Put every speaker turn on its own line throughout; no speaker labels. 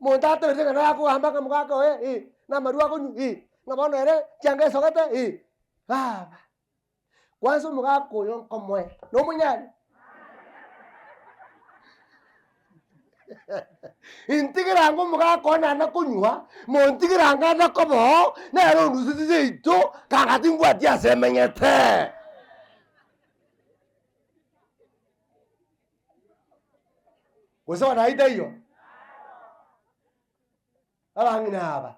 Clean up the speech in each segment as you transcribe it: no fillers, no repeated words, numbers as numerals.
Omonto ateberete ng'a nakogamba ng'a omogaka oye eh, na amarwa akonywa eh, ng'a bono ere chianga esogete eh, baba. Kwanza omogaka oyo nkomoe, nomonyare? Intigera ango omogaka one ande konywa, montigere ango ande koba oo, nere onduseti seito, kanga timbwati ase emenyete. Gose bono ayio taiyo? Abang'ina aba,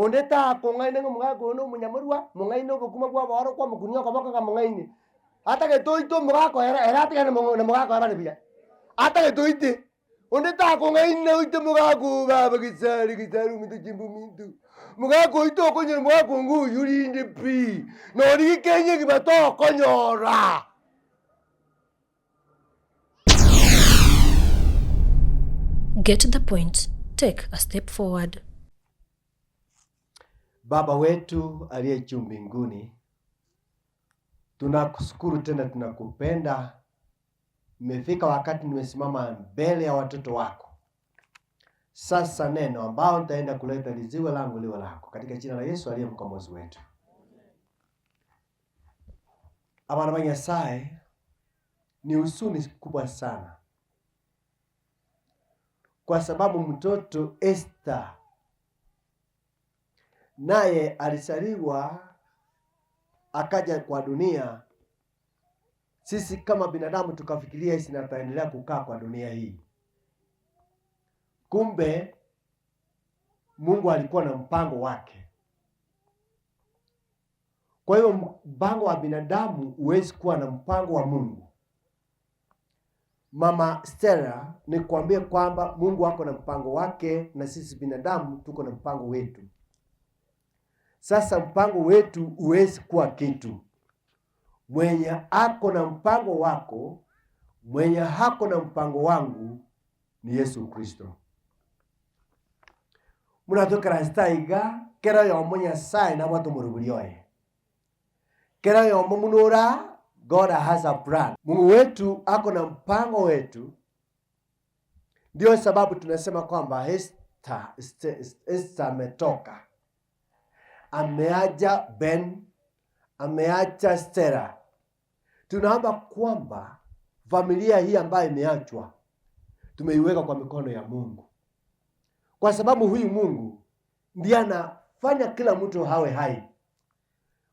onde takong'aina ng'a omogaka oyo nomonyamorwa, mong'aine obokima bwa oboorokwa mokunia okoboko ng'a mong'aine. Atagete oite omogaka oyo ere atigane na omogaka oye bare buya, atagete oite, onde takong'aina oite omogaka oyo baba gesare gesare ominto chimbu minto, mogaka oito okonyora omogaka onga oywo rinde pi, nonye gikenya ekima tokonyora.
Get the point, take a step forward.
Baba wetu aliye juu mbinguni, tunakushukuru tena tunakupenda. Imefika wakati nimesimama mbele ya watoto wako. Sasa neno ambao nitaenda kuleta liziwe langu liwe lako katika jina la Yesu aliye mkombozi wetu. Abana ba Nyasaye ni huzuni kubwa sana, kwa sababu mtoto Esther naye alizaliwa akaja kwa dunia. Sisi kama binadamu tukafikiria Esther ataendelea kukaa kwa dunia hii, kumbe Mungu alikuwa na mpango wake. Kwa hiyo mpango wa binadamu huwezi kuwa na mpango wa Mungu. Mama Stella, nikwambie kwamba Mungu ako na mpango wake na sisi binadamu tuko na mpango wetu. Sasa mpango wetu huwezi kuwa kitu. Mwenye ako na mpango wako, mwenye hako na mpango wangu ni Yesu Kristo. Buna tokerasete aiga, kera oyomo Nyasae nabwate omorobori oye. Kera oyomo buna ora, God has a plan. Mungu wetu ako na mpango wetu, ndio sababu tunasema kwamba Esther, Esther ametoka, ameacha Ben, ameacha Stella. Tunaomba kwamba familia hii ambayo imeachwa tumeiweka kwa mikono ya Mungu, kwa sababu huyu Mungu ndiye anafanya kila mtu awe hai.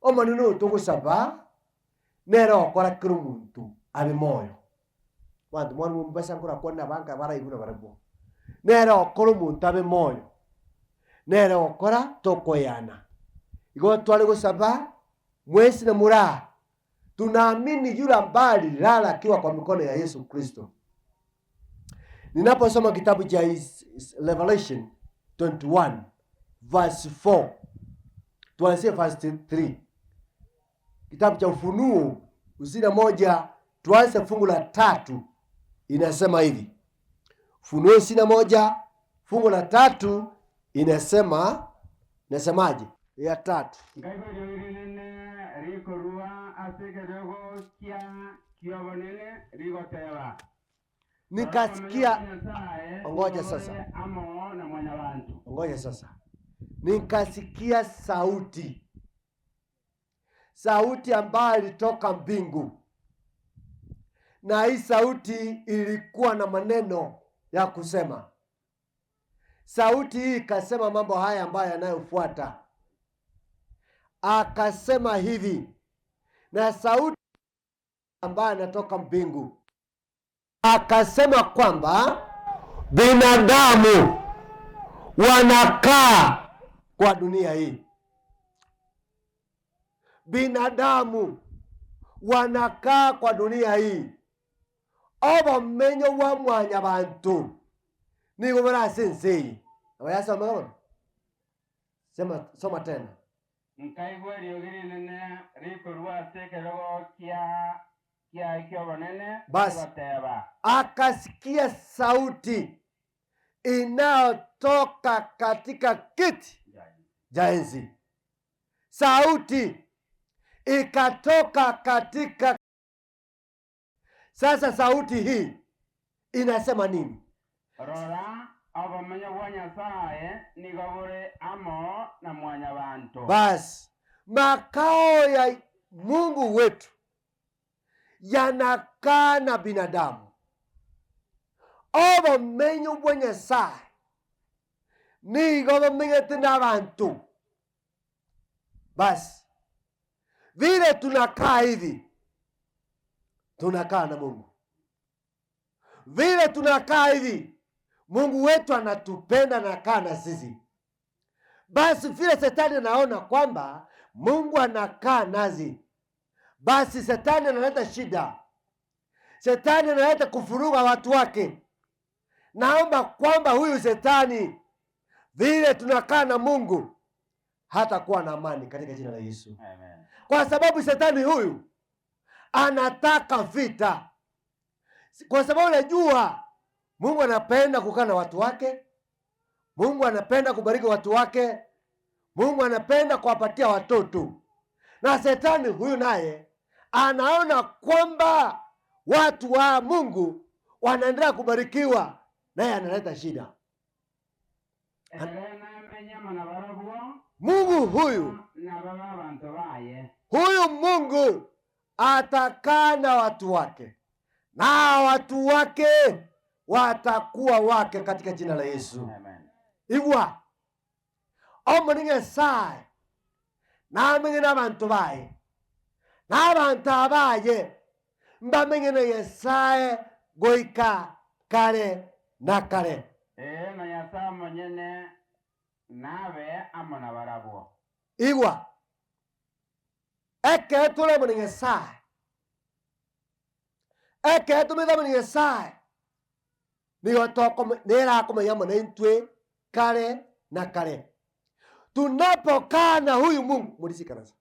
Omonene oyo togosaba nere ogokora kera omonto abe moyo. Abanto mwana mombasa nkorakwane abanto abaraigwe nabarabwo. Nere ogokora omonto abe moyo, nere ogokora tokoyana. Igo tware gosaba mwensi na more aa, tunaamini yule ambaye alilala akiwa kwa mikono ya Yesu Kristo. Ninaposoma kitabu cha Revelation 21 verse 4 tuanzie verse 3 kitabu cha Ufunuo 21 tuanze fungu la tatu, inasema hivi. Ufunuo 21 fungu la tatu inasema, nasemaje? Ya tatu.
Nkaigwa eriogi rinene rikorua ase ekerogo kia ki'obonene rigoteba,
Nikasikia,
Rora obomenyo bwa Nyasae
Ongoja
nigo
sasa.
bore amo na mwanyabanto.
Ngoja sasa, nikasikia sauti, sauti ambayo ilitoka mbingu, na hii sauti ilikuwa na maneno ya kusema. Sauti hii ikasema mambo haya ambayo yanayofuata. Akasema hivi, na sauti ambayo anatoka mbingu akasema kwamba binadamu wanakaa kwa dunia hii, binadamu wanakaa kwa dunia hii, obomenyo bwa mwanyabanto nigo bore ase ense eye. Nabo yasoma bono? Sema, soma tena.
Nkaigwa eriogi rinene rikorwa ase ekerogo kia kiaye ki'obonene,
Basi.
rigoteba.
Akasikia sauti inayotoka katika kiti cha enzi, sauti ikatoka katika. Sasa sauti hii inasema nini?
Rora, obomenyo. Obomenyo bwa Nyasae nigo bore amo na mwanyabanto.
Basi makao ya Mungu wetu yanakaa na binadamu. Obomenyo bwa Nyasae nigo bomenyete nabanto. Basi vile tunakaa hivi, tunakaa na Mungu. Vile tunakaa hivi, Mungu wetu anatupenda na kaa na sisi. Basi vile shetani anaona kwamba Mungu anakaa nasi, basi shetani analeta shida, shetani analeta kufuruga watu wake. Naomba kwamba huyu shetani, vile tunakaa na Mungu, hatakuwa na amani katika jina la Yesu.
Amen.
Kwa sababu shetani huyu anataka vita, kwa sababu najua Mungu anapenda kukaa na watu wake. Mungu anapenda kubariki watu wake. Mungu anapenda kuwapatia watoto, na shetani huyu naye anaona kwamba watu wa Mungu wanaendelea kubarikiwa, naye analeta shida.
Ere namenye amo nabarabwo,
Mungu huyu
nababe abanto baye.
huyu Mungu atakaa na watu wake na watu wake watakuwa wake katika jina la Yesu.
Amen.
Igwa omoni Nyasaye namenye nabanto baye nabanto abaye mbamenye na Nyasaye goika kare na kare.
Ee, na Nyasaye omonyene nabe amo nabarabwo.
Igwa ekero tore amo na Nyasaye, ekero tomanyete amo na Nyasaye, nigo tokome nere akomenya amo naintwe kare na kare. Tunapokaa na huyu Mungu, murisikana sa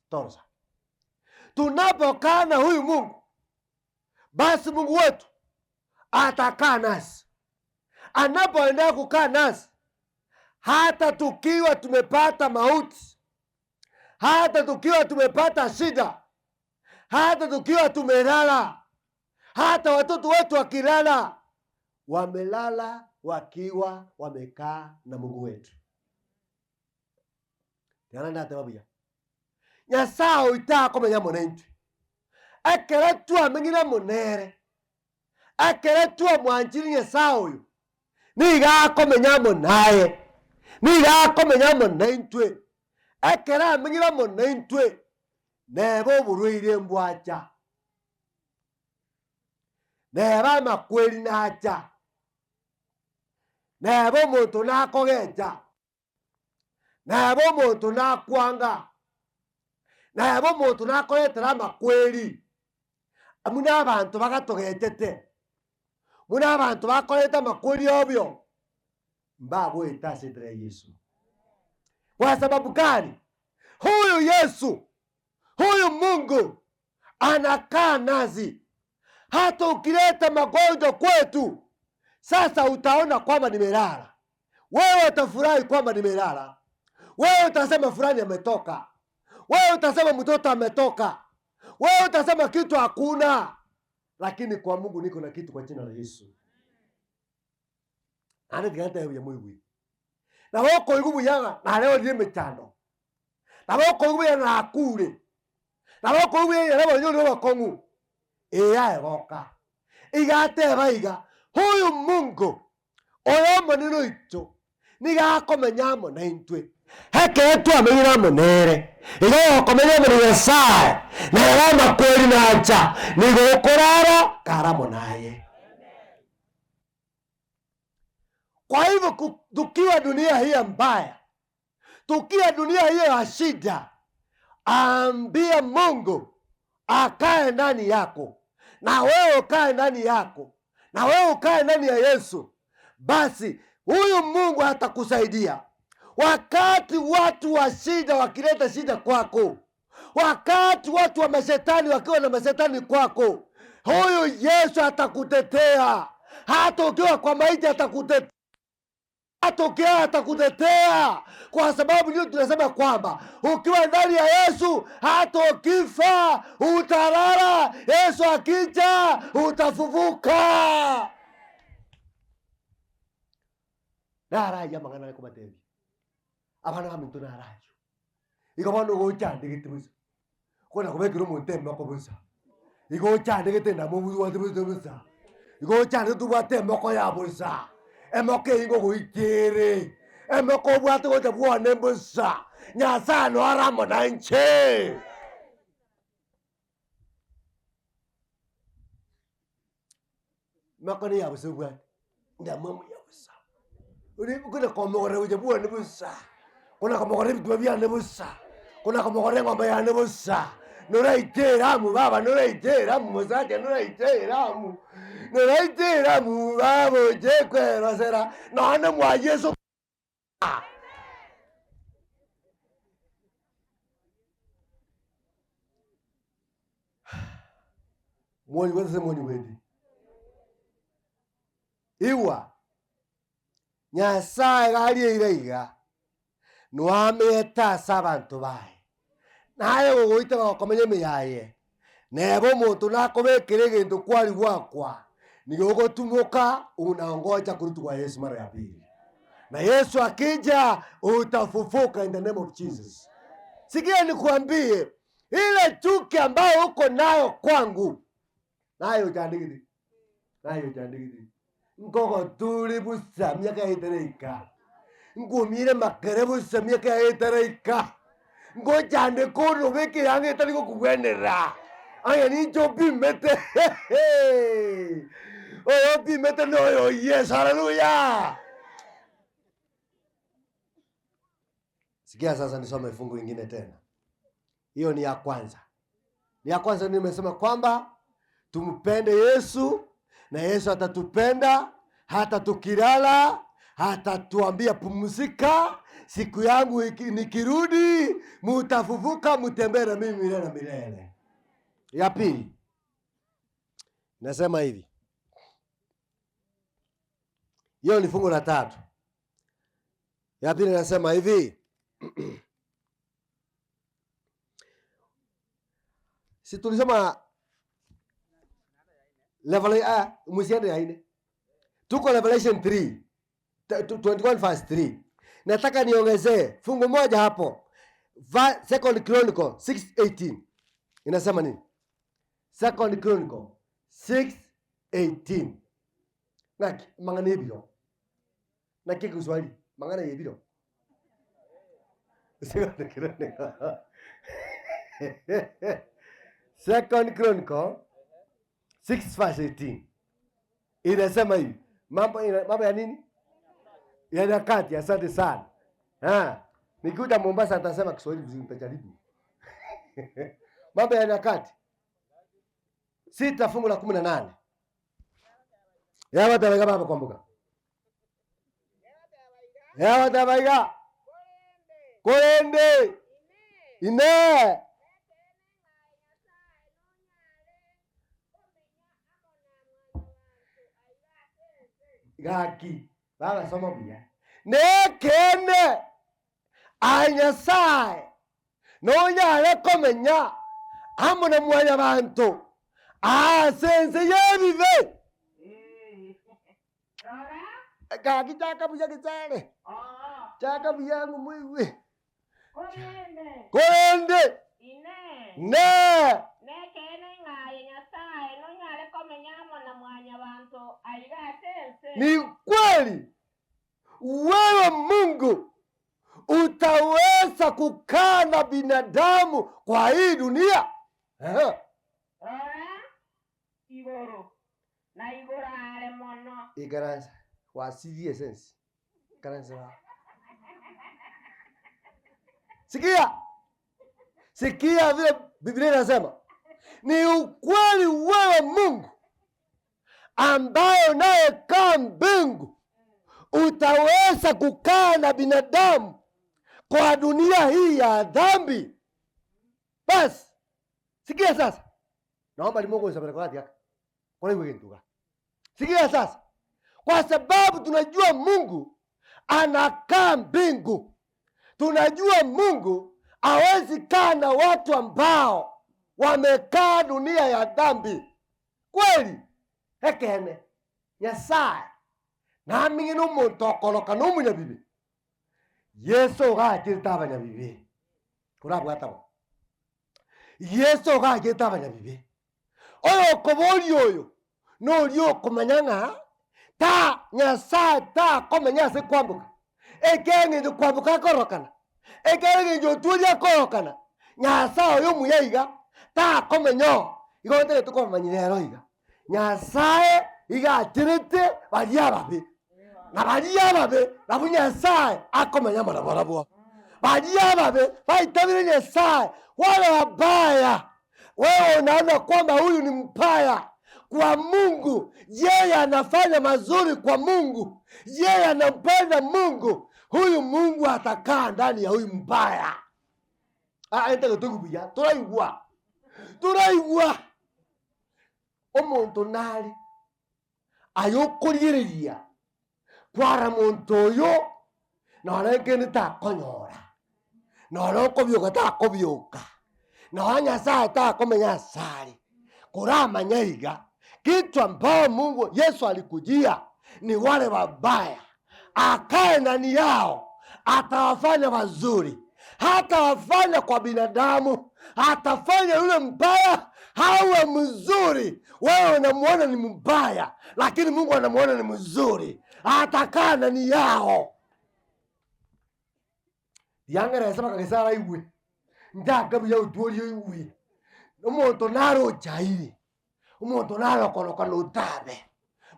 torosa, tunapokaa na huyu Mungu, basi Mungu wetu atakaa nasi. Anapoendelea kukaa nasi, hata tukiwa tumepata mauti, hata tukiwa tumepata shida, hata tukiwa tumelala, hata watoto wetu wakilala, wamelala wakiwa wamekaa na Mungu wetu. Tiana ndateba buya, Nyasaye oito akomenya amo naintwe, ekero twamenyire amo nere, ekero twamwanchire Nyasaye oyo, nigo akomenya amo naye, nigo akomenya amo naintwe. Ekero amenyire amo naintwe, neba oborwaire mbwacha, neba amakweri nacha, neba omonto nakogecha, neba omonto nakwanga, neba omonto nakoretera amakweri, buna abanto bagatogechete, buna abanto bakoreta amakweri obio, mbagoeta ase enchera ya Yeso. Kwa sababu gani? Huyu Yesu, huyu Mungu anakaa nasi. Hata ukileta magonjwa kwetu, sasa utaona kwamba nimelala. Wewe utafurahi kwamba nimelala. Wewe utasema fulani ametoka. Wewe utasema mtoto ametoka. Wewe utasema kitu hakuna, lakini kwa Mungu niko na kitu kwa jina la Yesu. Naende tiga nteebie moigwe. Nabo okoigwa buya ng'a nareo emechando, nabo okoigwa buya nakure, nabo okoigwa buya ng'a nabonye ore obokong'u, eya egoka. Iga ateba iga, huyu Mungu oyo omonene oito nigo akomenya amo naintwe. Ekero twamenyire amo nere, igo okomenya amo na Nyasae, nere amakweri nacha, nigo okorara kare amo naye. Kwa hivyo tukiwa dunia hii mbaya, tukiwa dunia hiyo ya shida, ambia Mungu akae ndani yako na wewe ukae ndani yako na wewe ukae ndani ya Yesu, basi huyu Mungu atakusaidia. Wakati watu wa shida wakileta shida kwako, wakati watu wa mashetani wakiwa na mashetani kwako, huyu Yesu atakutetea. Hata ukiwa kwa maiti atakutetea, hata ukiwa atakutetea, kwa sababu ndio tunasema kwamba ukiwa ndani ya Yesu hata ukifa utalala, Yesu akija utafufuka. Naro ayio amang'ana nakobatebia, abana baminto naro ayio. Igo bono gochandegete bosa, kona kobekera omonto emoko bosa, igo ochandegete endamwamu obwate bosa bosa, igo ochandegete obwate emoko ya bosa, emoko eywo ngogoita ere, emoko obwate gocha bwane bosa, Nyasaye nore amo nainche. Emoko neya bosa obwate, endamwamu ya bosa, ore kona komogorera gocha bwane bosa, kona komogorera ebituma biane bosa, kona komogorera eng'ombe yane bosa, noraite eramu baba noraite eramu mosacha noraite eramu, noraite eramu baba oche kwerosera, nonye mwa Yeso. Mwonyigwete ase mwonyigwete? Igwa, Nyasaye iga arieire iga, noameete ase abanto baye, naye gogoita gokomenya ime yaye, neba omonto nakobekere egento kwari gwakwa, nigo ogotumoka unaongoja kurudi kwa Yesu mara ya pili. Na Yesu akija utafufuka in the name of Jesus. Sikia nikuambie, ile chuki ambayo uko nayo kwangu, naye ochandegete, naye ochandegete, nkogoturi busa miaka yaetire ika, nkumiire makere busa miaka yaetire ika, ngochandeka orobe ekeanga etari gokogwenera, aye ninche opimete oyo opimete noyo Yeso, haleluya. Sikia sasa nisome fungu ingine tena. Hiyo ni ya kwanza. Ni ya kwanza nimesema kwamba tumpende Yesu na Yesu atatupenda hata tukilala, hatatuambia pumzika, siku yangu iki- nikirudi mutafufuka, mutembee na mimi milele na milele. Ya pili nasema hivi, hiyo ni fungu la tatu. Ya pili nasema hivi si tulisoma level ah, musiende ya ine tuko Revelation 3 21 verse 3. Nataka niongezee fungu moja hapo Va, Second Chronicle 6:18 inasema nini? Second Chronicle 6:18 ng'aki mang'ana ebiro Naki egeswahili mang'ana y'ebiro? Second Chronicle. Second Chronicle 6 verse 18 inasema hivi mambo, ina- mambo ya nini ya nyakati. Asante sana. Ha, nikikuja Mombasa nitasema Kiswahili vizuri, nitajaribu mambo ya nyakati sita fungu la 18 yabatabaiga baba kwambuka yabatabaiga korende inee gaki bagasoma buya nekeene aye Nyasaye nonyare komenya amo na mwanyabanto ase ense y'ebibe. Gaki chaka buya gesare, chaka buya ng'o moigwe. Korende Inee! Ni kweli wewe Mungu utaweza kukaa na binadamu kwa hii dunia? Aha.
Rora igoro, na igoro aare mono.
Ikaransa gwasirie esensi ikaransa bao. Sikia, sikia vile Biblia inasema ni ukweli, wewe Mungu ambaye unayekaa mbingu utaweza kukaa na binadamu kwa dunia hii ya dhambi? Basi sikia sasa, naomba limogosabera kwa yake kwa hiyo Sikia sasa, kwa sababu tunajua Mungu anakaa mbingu, tunajua Mungu hawezi kaa na watu ambao wamekaa dunia ya dhambi. Kweli ekene Nyasaye. Naming'e nomonto okoroka nomonyabibe. Yeso ogachete abanyabibe, korabwate abo. Yeso ogachete abanyabibe. Oyokoboria oyo, noria okomanya ng'a ta Nyasaye takomenya ase kwamboka, ekiagera eng'encho kwamboka akorokana, ekiagera eng'encho otworia akorokana, Nyasaye oyo omuya iga, takomenya oo. Igo ntagete komanya rero iga, Nyasaye iga acherete baria ababe, na baria ababe nabwo Nyasaye akomenya amo nabarabwo. Baria ababe baitabire Nyasaye, wale wabaya Wewe unaona kwamba huyu ni mbaya kwa Mungu, yeye anafanya mazuri kwa Mungu, yeye anampenda Mungu, huyu Mungu atakaa ndani ya huyu mbaya. Ah, entego togubuya toraigwa toraigwa omonto nare aye okorigereria kwara monto oyo nonye kende takonyora, nonye okobioka takobioka, nonye Nyasaye takomenya asare, koramanya iga, kitu ambao Mungu Yesu alikujia ni wale wabaya, akae ndani yao, atawafanya wazuri, hatawafanya kwa binadamu, atafanya yule mbaya awe mzuri. Wewe unamuona ni mbaya, lakini Mungu anamuona ni mzuri, atakaa ndani yao. Riang'erese mpaka gese araigwe, nchake buya otworie oigwe, omonto nare ochaire. Omonto nare okoroka notabe,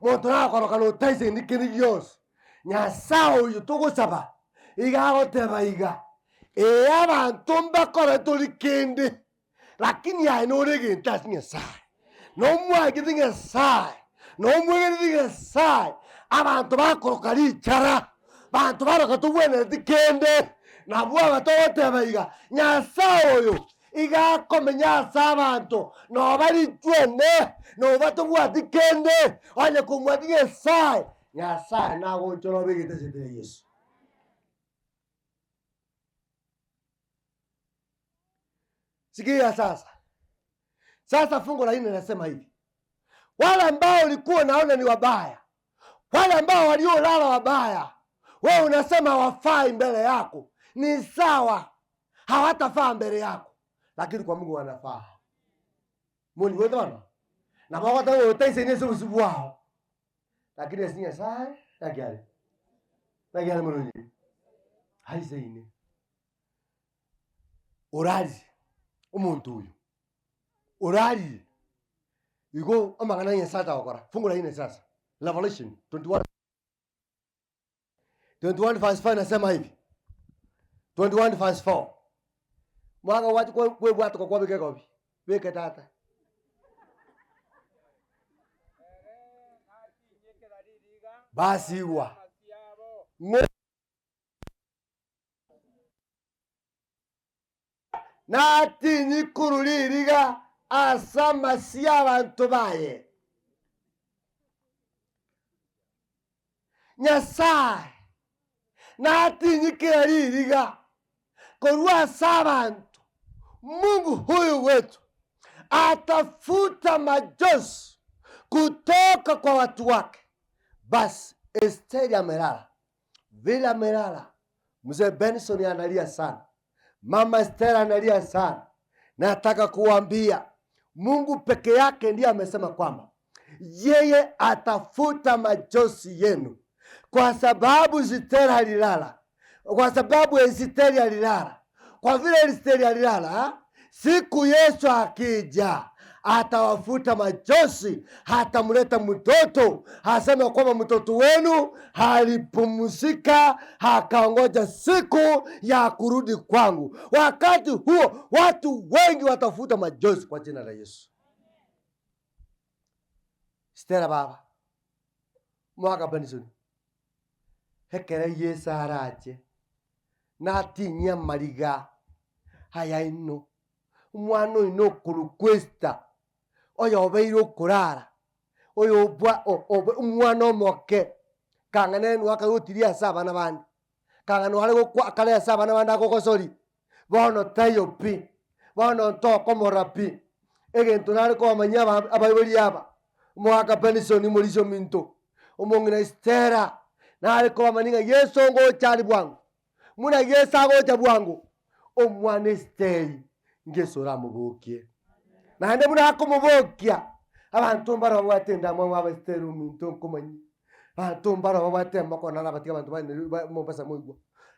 omonto nare okoroka notaiseni kende gionsi. Nyasae oyio togosaba, iga agoteba iga, ee abanto mbakore tori kende, lakini aye nore egento ase Nyasae. Nomwanchete Nyasae, nomwegenete Nyasae, abanto bakoroka richara, abanto baroka tobwenereti kende, nabwo aba togoteba iga, Nyasae oyo Iga akomenya ase abanto, noba richuene, noba tobwati kende, onye komwati Nyasae, Nyasae nagonchore obe egento ase enchera ya Yeso. Sikia sasa. Sasa fungu la nne nasema hivi, wale ambao ulikuwa unaona ni wabaya, wale ambao waliolala wabaya, wewe unasema hawafai mbele yako, ni sawa, hawatafaa mbele yako, lakini kwa Mungu wanafaa. Moni bana na bagotaka gotaisenia ase obosio bwao, lakini ase Nyasaye naki are? Naki are mono onye? Aisaine. Orarire omonto oyo, orarire igo amang'ana ya Nyasaye atagokora. Fungu la nne sasa, Revelation 21 21 verse 4 inasema hivi 21 verse 4 mwaka gwachi kwa- kwebwatoka kwabeka egobi beka tata basigwa ng'o Natinyi korwa ririga ase amasio 'abanto baye. Nyasae natinyi kera ririga korwa ase abanto. Mungu huyu wetu atafuta machozi kutoka kwa watu wake. Basi Esteri amelala vile amelala, mzee Benson analia sana, mama Stella analia sana. Nataka kuambia Mungu peke yake ndiye amesema kwamba yeye atafuta machozi yenu, kwa sababu Stella alilala, kwa sababu Esteri alilala. Kwa vile Esteri alilala, siku Yesu akija atawafuta machozi, hatamleta mtoto, hasema kwamba mtoto wenu alipumzika akaongoja siku ya kurudi kwangu. Wakati huo watu wengi watafuta machozi kwa jina la Yesu. Stella baba mwaka Benson ekere Yesu arache natinyie amariga ayaino Omwana oino okorokwa Esita, oyobeire okorara, oyobwa omwana omoke, kang'ana ere nigo akagotiria ase abana bande, kang'ana nigo are gokwa akare ase abana bande akogosoria, bono taiyo pi, bono ntokomorora pi. Egento nare kobamanyia aba abaibori aba, omogaka Benson omorisia ominto, Omong'ina Estera nare kobamanya ng'a Yeso ngocha are bwango. Buna Yeso agocha bwango, omwana Esteri Yeso oramobokie. Naende buna akomobokia, abanto mbaro babwate endamwamu aba Esteri ominto nkomanyie. Abanto mbaro babwate emoko narabatige abanto ba Nairobi ba Mombasa moigwa.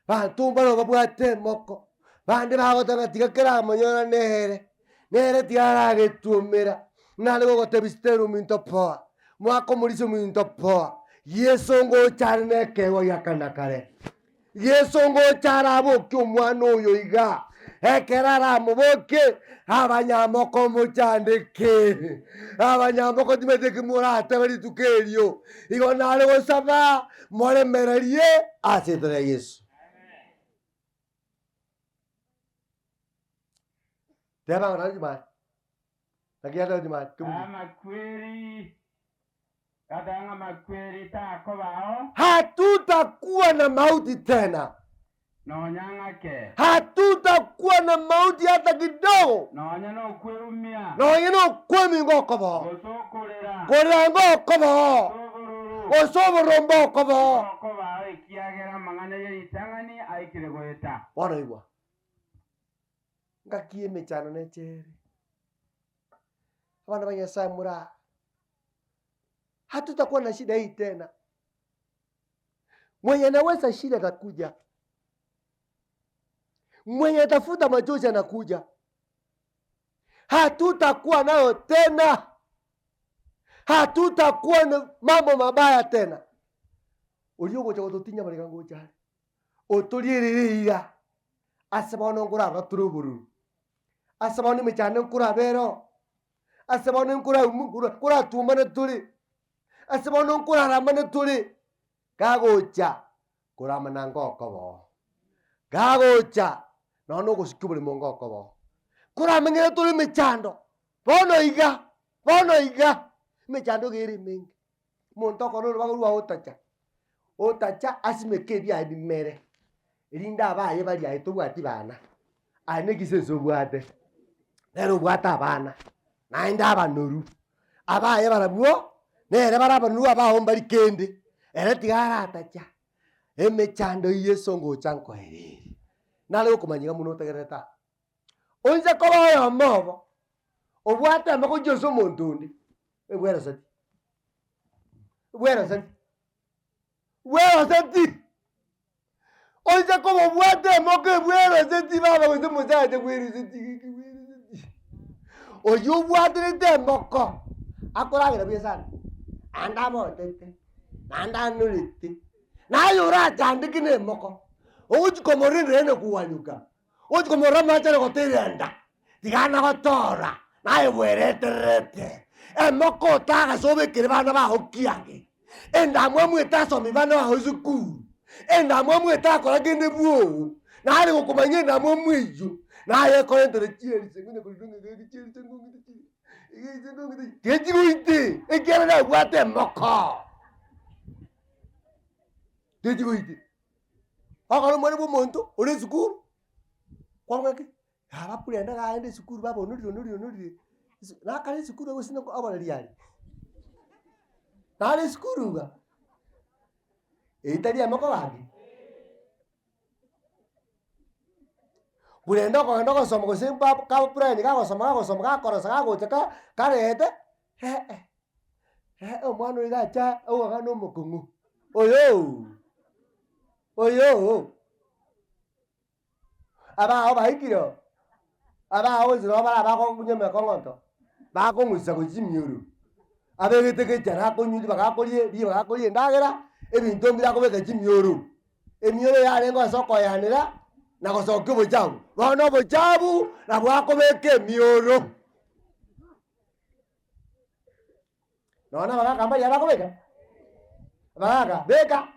Abanto mbaro babwate emoko, bande bagoteba ng'a tiga keramonyora nere, nere tiga aragetuomera. Nare gogotebia Esteri ominto poa, mwaka omorisia ominto poa, Yeso ngocha are na ekeegwa gia kare na kare. Yeso ngocha arabokie omwana oyo iga, ekero aramobokie, abanyamoko mochandeke, abanyamoko timanyeti eki moratebe rituko erio. Igo nare gosaba moremererie ase erieta ria Yeso. Teba ng'a naro chimani. Naki yateba chimani, kebuya.
Amakweri, gateba ng'a amakweri takobao.
Hatutakuwa na mauti tena.
Nonya ng'ake.
Hatutakuwa na mauti hata kidogo.
Nonya nokweumia.
Nonya nokweumia ngokobao.
Gose okorera.
Korera ngokobao.
Gose obororo.
Gose obororo mbokobao.
Tibokobao ekiagera amang'ana ye ritang'ani aikire goeta.
Bono igwa. Ngaki y'emechando neche ere. Abana ba Nyasaye more aa, hatutakuwa na shida hii tena. Mwenye anaweza shida atakuja, mwenye atafuta machozi anakuja. Hatutakuwa nayo tena, hatutakuwa na mambo mabaya tena. Oria ogocha gototinya amarega ngocha are. Otorierere iga, ase bono nkorarora tore obororo, ase bono emechando nkorabere oo, ase bono nkoratuomane tore, ase bono nkoraramane tore, kagocha koramana ngokoba oo, kagocha nonye na ogosikia oboremo ngokoba oo. Nkoramenyere tore emechando, bono iga, bono iga, emechando iga ere emenge. Omonto okora orobago rwao otacha, otacha asimeke ebiaye bimere, erinde abaye baria aye tobwati bana, aye na ekisense obwate, nere obwate abana, naende abanoru, abaye barabwo, nere bare abanoru abao mbari kende, ere tiga aratacha, emechando eywo Yeso ngocha nkoererie. Nare gokomanya iga buna otegererete aa. Oise koba oyomo obo, obwate amagochi ase omonto onde, ebweroseti, bweroseti, bweroseti, oise koba obwate emoko ebweroseti baba gose omosacha bweroseti gaki bweroseti, oywo obwaterete emoko, akoragera buya sana, naende abotete, naende anorete, naye orachandeke na emoko, ogochi komorendera na koganyuka. Gochi komorora amache are goteira enda, tiga nagotoora, naye bweretererete. Emoko otagase obekere bana bao kiage, endamwamu etasomi bana bao esukuru, endamwamu etakora kende bwogo, nare gokomanya endamwamu eyio, naye ekorentere chieri ng'ina korende ng'a gaki chieri ng'ina chieri tigechigoite, ekiagera nabwate emoko, tigechigoite. Okore omwana bwa omonto ore esukuru, kwamanya ng'aki, yaba purenda gaende esukuru baba onorire onorire onorire, ase nakare esukuru gose noko abareri aria, nare esukuru iga, eywo tari amoko gaki. Burende okogenda ogosoma gose mpa ka purani kagosoma kagosoma gakorosa gagocha ka karete, eh eh, omwana oyo iga acha ogoka na omokong'u, oyoo, oyoo, abao baikire oo, abao gose nabo bare abakonywa emekong'oto, bakong'usa gochia chimioro, abegete gechara akonywa ribaga akorie ribaga akoria endagera, ebinto mbire akobeka chimioro, emioro yarenge ase okoyanera na gosokia obochafu, bono obochafu nabwo akobeka emioro. Nonya na abagaka mbaria bakobeka, abagaka beka,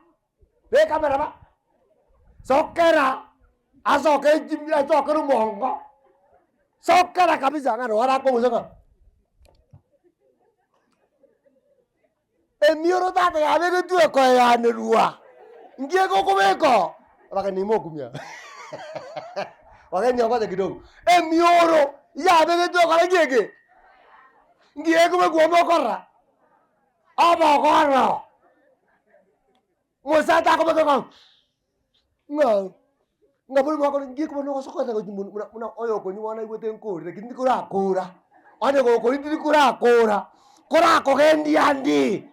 beka amaraba, sokera, asoke chimi asokere omongo, sokera kabisa ng'a noo arakoguse ng'a emioro tata yabegetwe ekoeanerwa, nki egokobeka oo? Abageni mokumia wageni ongoja kidogo, emioro yabegetwe ekore ki eke? Nki ekobekwa omokorora? Obogoro. Omosacha akobeka ng'a ng'a ng'a bori mwakora nki koba nogosokerera gochia buna buna buna oyo okonywa bono aigwete nkore lakini tikorakora, onye gokori tirikorakora, korakogendia ande.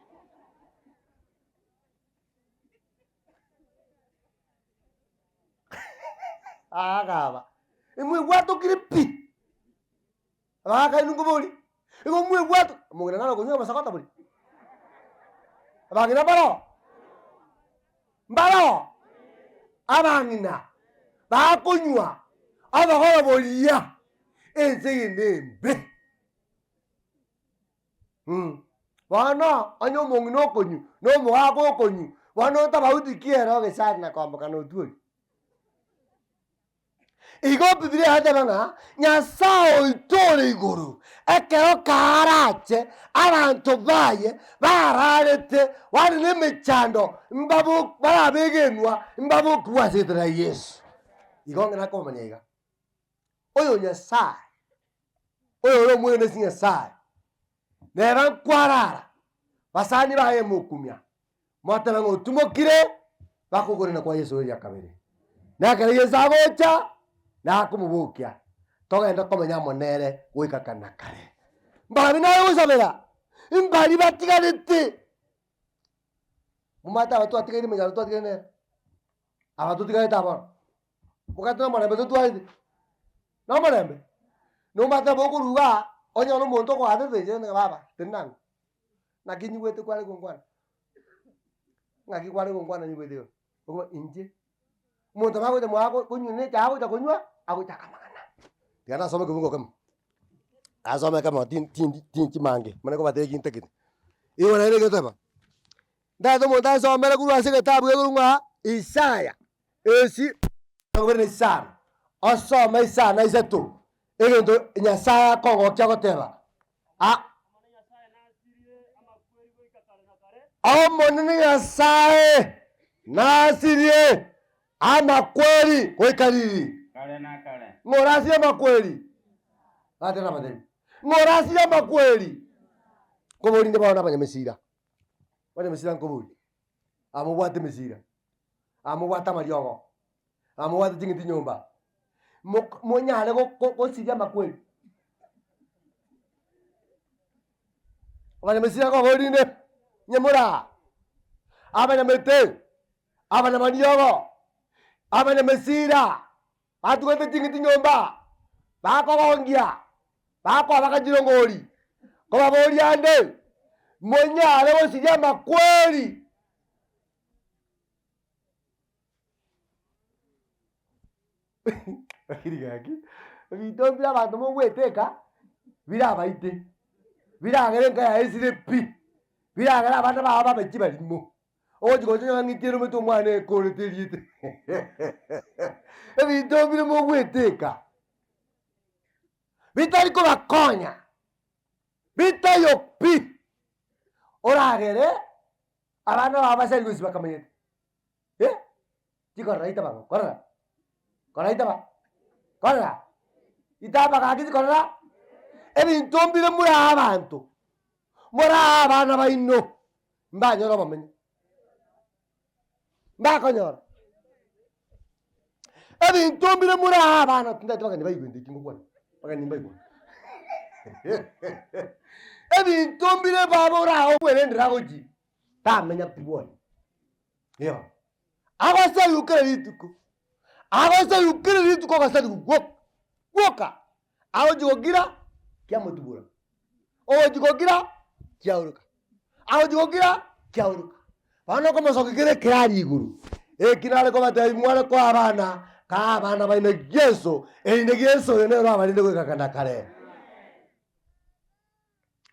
Agaba, imwebwatokire pi. Abagaaka inwe nkobori, igo mwebwate, omong'ina naro okonywa amasakota bori? Abang'ina mbaroo? Mbaroo? Abang'ina bakonywa obogoro boria, ense eye nembe. Bono onye omong'ina okonywa, na omogaka okonywa, bono tofauti ki ere ogesari na kwamboka na otwori? Igo Bibilia yateba ng'a Nyasae oito ore igoro, ekero karache abanto baye bararete bare nemechando mbabo barabegenwa mbabokigwe ase erieta ria Yeso. Igo ng'a nakomanya iga, oyo Nyasae, oyo ore omwene ase Nyasae, neba nkwarara, basani baye mokumia, Mwateba ng'a otimokire bakogorana kwa Yeso eria kabere. Na ekero Yeso agocha, nakomobokia, togende komenya amo nere goika kare na kare. Mbarabwo naye gosabera, mbari batigarete. Momanyete aba twatigaire emechando twatigaire nere? Aba totigarete aba bono, mokate nomorembe totwarete? Nomorembe? Nomanyete nabo okorwa igaa, onyore omonto okoatete inche ng'a baba tenena ang'e. Naki nyigwete kware gonkwana? Ng'aki kware gonkwana nyigwete igo? Okobua inche, omonto nabo agocha mwago konywa na echae agocha konywa, agochaka amang'ana. Tiga nasome ekebungo ekemo, nasome ekemo tin- tindi tinchi mange, manye kobatebia eki ntagete. Igo naende egeteba, ntagete omonto ansomere korwa ase egetabu gekorwa ng'a Isaya esi na isano, osome isano na isato, egento Nyasaye akogokia agoteba. A Omonene Nyasae nasirie amakweri goika riri?
Kare na kare.
Ng'o orasirie amakweri? Gati nabatebi, ng'o orasirie amakweri? Nkoborinde bono abanyamesira, abanyamesira nkobori, amobwate emesira, amobwate amariogo, amobwate ching'iti nyomba, mok monyare go gosiria amakweri. Abanyamesira nkoborinde, inye moraa, abanyamete, abanyamariogo, abanyamesira, batugete ching'iti nyomba, bakogongia, bakoabaka chirongori, nkobaboria ande, monyare gosiria amakweri. Lakini gaki, ebinto mbire abanto mogweteka, birabaite, biragere enka yaye esire pi, biragere abana bao babe chibarimo, ogochi gocha onyore ng'a ng'iti eromete omwana ekorete erieta ebinto mbire mogweteka, bitari kobakonya, bitaiyo pi, oragere abana bao basari gose bakamanyete. Eh, chikorora itaba ng'o? Korora, korora itaba, korora, itaba gaki chikorora, ebinto mbire morae abanto, morae abana baino, mbanyore obomenyo, mbakonyora. Ebinto mbire morae abana, tintagete bageni baigwe intwe eki ngokwana, bageni mbaigwe. Ebinto mbire baba orae obwerendere agochia, tamenya pi bwoye. Iyo. Agosariwa kera rituko, agosariwa kera rituko ogosariwa gwoka, gwoka, agochia gokira, kiamotubora, ogochia gokira, kiaoroka, agochia gokira, kiaoroka. Bono okomosokia kere ekerari igoro, eki nare kobatebia mware koa abana, kaa abana baino Yeso, erinde Yeso oyo nere orabarinde goika kare na kare.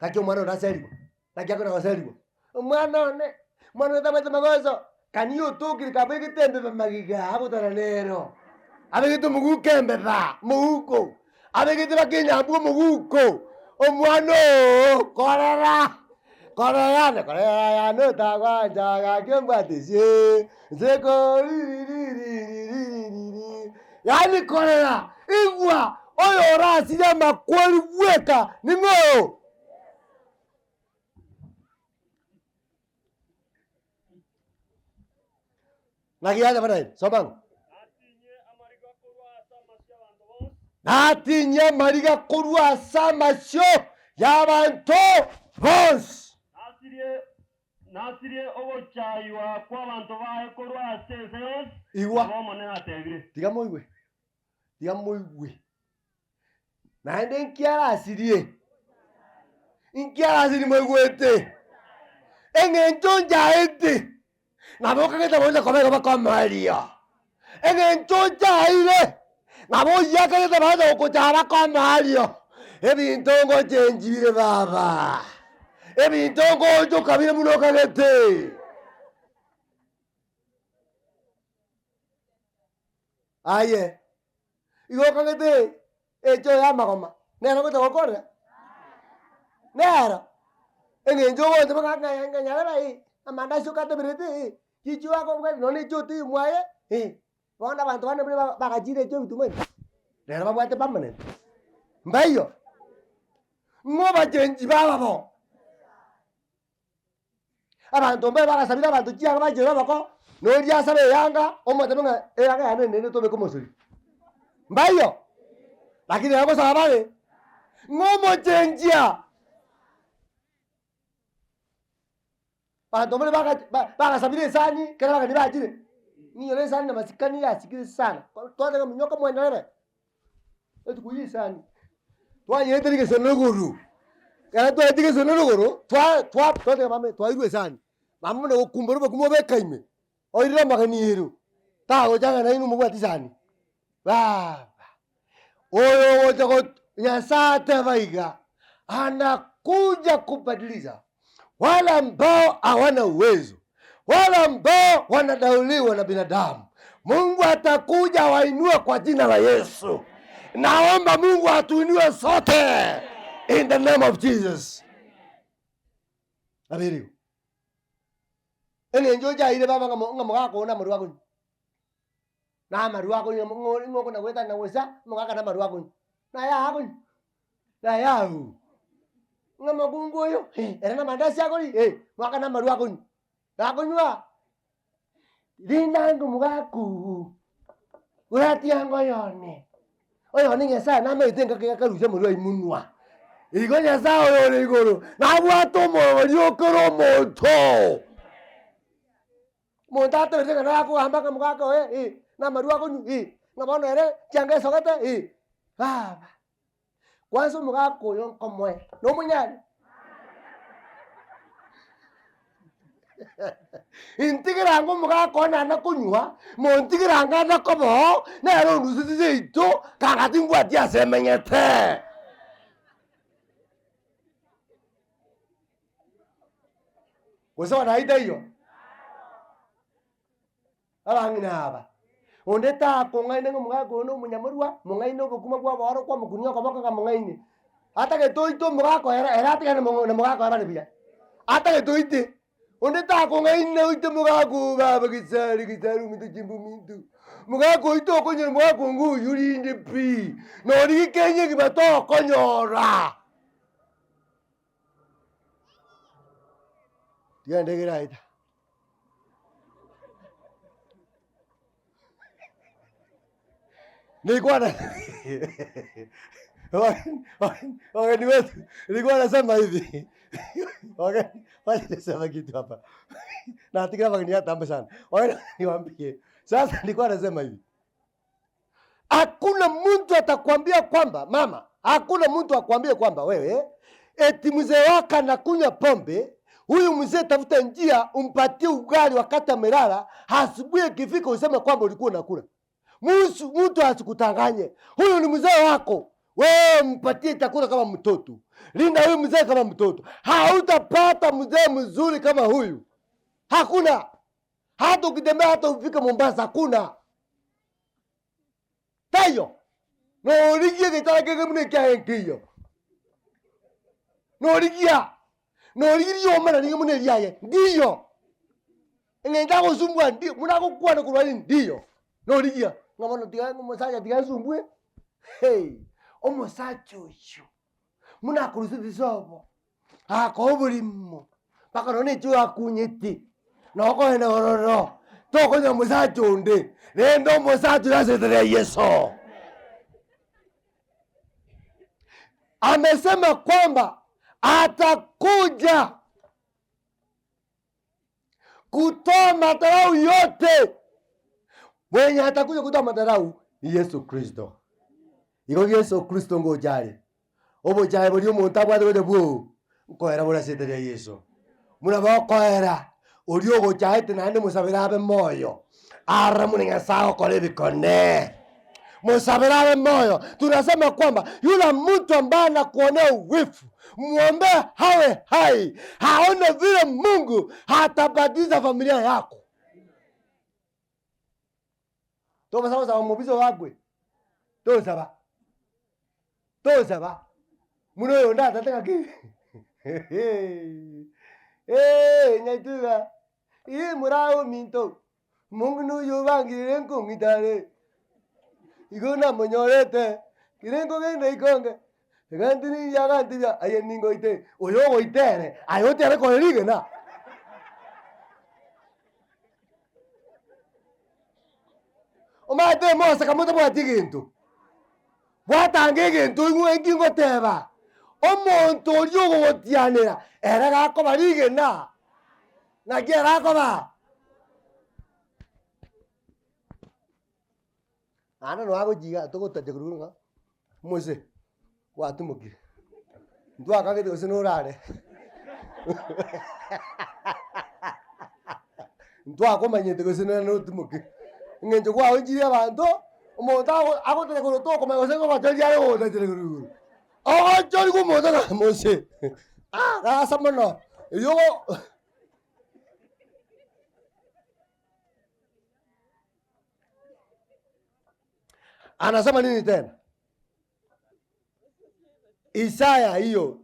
Gaki omwana one naserigwe, naki akona goserigwa, omwana one, omwana one tabwati magoso, kani otokire kabegete embeba magega agotara nero, abegete omoguko embeba, moguko, abegete mpaka enyambu omoguko, omwana oo korera, korera yane korera yane otagwancha gaki ombwate ase, nseko ririririririririri, yaani korera, igwa oyo orasirie amakweri bweka ning'o oyo? Naki yateba naende, soma ng'o. Natinyie amariga korwa ase amasio y'abanto bonsi.
Nasirie ogochaywa kw'abanto baye korwa ase ense yonsi,
Igwa.
nabo Omonene atebire.
Tiga moigwe, tiga moigwe. Naende inki arasirie? Inki arasirie moigwete? Eng'encho nchaete, nabo okagete gocha koba igo bakomoerio. Eng'encho nchaeire, nabo oyio akagete bacha gokochaya bakomoerio. Ebinto ngochenchi bire baba, ebinto ngoonchoka bire buna okagete. Aye, igo okagete echo ya amagoma, nero ogocha gokorera? Nero, eng'encho ogocha boka ng'a ng'a nyarebe eh, amandasi okateberete eh, chichi wakobwati nonye na echi otaiyo mwaye eh, bono abanto bande mbare ba- bagachire echo ebituma ebi, rero babwate permanent, mbaiyo, ng'o obachenchi baba bo. Abanto mbaye bagasabire abanto chianga bachire oboko, na oria asabe eyanga, omotebie ng'a eyanga yane nende tobeke omosori. Mbaiyo? Lakini nabo gosaba bare, ng'a omochenchia. Abanto mbare baga ba- bagasabire esani, ekero abageni bachire, ng'inyore esani na masikani yasikire sana, twateba minyoka mwenderere. Rituko risani twanyeete rigesero rigoro, ekero twaete rigesero rigoro, twa twa twateba mama twairwe esani, mama buna gokumbora obokima obeka ime, oirire amageni ero, tagocha ng'a nainwe mobwate esani, baba, oyo ogocha got Nyasaye ateba iga, anakuja kubadilisha wale ambao hawana uwezo, wale ambao wanadauliwa na binadamu. Mungu atakuja awainue kwa jina la Yesu. Naomba Mungu atuinue sote in the name of Jesus. Abirigo. Eng'encho ochaire baba ng'a mo- ng'a mogaka oo namarwa akonywa. Namarwa akonywa ng'o ng'o okona goetana gosa, omogaka namarwa akonywa. Naye akonywa. Naye agwo, ng'a omokungu oyo eh, ere namandasi akoria eh, mwaka namarwa akonywa, gakonywa, rinde ange omogaka oywo, oratiange oyone, oyone Nyasaye namaete engaki akarusia amarwa aywo monwa. Igo Nyasaye oyo ore igoro, nabwate omorobori o kera omonto. Omonto ateberete ng'a nakogamba ng'a omogaka oye eh, namarwa akonywa eh, ng'a bono ere chianga esogete eh, baba. Kwansa omogaka oyo nkomoe, nomonyare? Intigera ango omogaka one ande konywa, montigere ango ande koba oo, nere onduseti seito, kanga timbwati ase emenyete. Gose bono ayio taiyo? Abang'ina aba, onde takong'aina ng'a omogaka oyo nomonyamorwa, mong'aine obokima bwa oboorokwa, omokunia okoboko ng'a mong'aine. Atagete oite omogaka oyo ere ere atigane na na mogaka oyo bare buya. Atagete oite, onde takong'aina oite mogaka oyo baba gesare gesare ominto chimbu minto. Mogaka oito okonyora mogaka onga oywo rinde pi, nori gekenye ekegima tokonyora. Tiga ndegere aye ta. Nilikuwa na wageni wetu, nilikuwa nasema hivi wageni, wacha niseme kitu hapa na wageni atambe sana. Wageni niwaambie sasa, nilikuwa nasema hivi, hakuna mtu atakwambia kwamba mama, hakuna mtu akwambie kwamba wewe eti mzee wako anakunywa pombe, huyu mzee tafuta njia umpatie ugali wakati amelala, asubuhi ikifika useme kwamba ulikuwa unakula. Musu, mtu asikutanganye. Huyu ni mzee wako, wewe mpatie chakula kama mtoto, linda huyu mzee kama mtoto. Hautapata mzee mzuri kama huyu, hakuna. Hata ukitembea hata ufike Mombasa, hakuna taiyo norigie getara kege buna ekiaye nkeiyo norigia norigia riomana ringe buna eriaye ndiyo eng'encho agosumbua ndio buna agokwana korwa aria ndiyo norigia ng'a bono tiga omosacha tiga ansumbue hey, omosacha oyio buna akoruseti sobo akoa oborimo mpaka nonye na echoo akunyete, nokogenda ororo. Tokonyora omosacha onde, rende omosacha oyo ase erieta ria Yeso. Amesema kwamba atakuja kutoa madharau yote. Mwenye atakuja kutoa madharau ni Yesu Kristo. Igo Yesu Kristo ngocha are. Obochae boria omonto abwate gocha bwoo, nkoera bore ase erieta ria Yeso. Buna bokoera oria ogochaete naende mosabere abe moyo, arore buna Nyasae agokora ebikone. Mosabere abe moyo. Tunasema kwamba yule mtu ambaye anakuonea wivu, muombe awe hai, aone vile Mungu atabadilisha familia yako. Tobasa gosaba omobisa ogo akwe, tosaba, tosaba, buna oyonde atate ng'aki nyaituga, ii morabe ominto, Mungu noyo obangirire nkong'itare, igo namonyorete, kere nkogenda ikonge, egento niria agantebia aye ningoite, oyo ogoita ere, aye otiare kore rigena. Omanyete moseka motabwati egento, bwatanga egento oigwe nki ngoteba, omonto oria ogogotianera ere gakoba rigena, naki ere akoba? Naende nabo agochia igaa togotacha korwa ng'a omose gwatimokire, ntwakagete gose norare ntwakomanyete gose nere notimokire, eng'encho gwaonchire abanto, omonto ago agotacha korwa tokomanya gose ngogochoria are ogotachera korwa igoro, ogochorigwa omonto ng'a mose ah gasa mono, erio ogo. Anasema nini tena? Isaya hiyo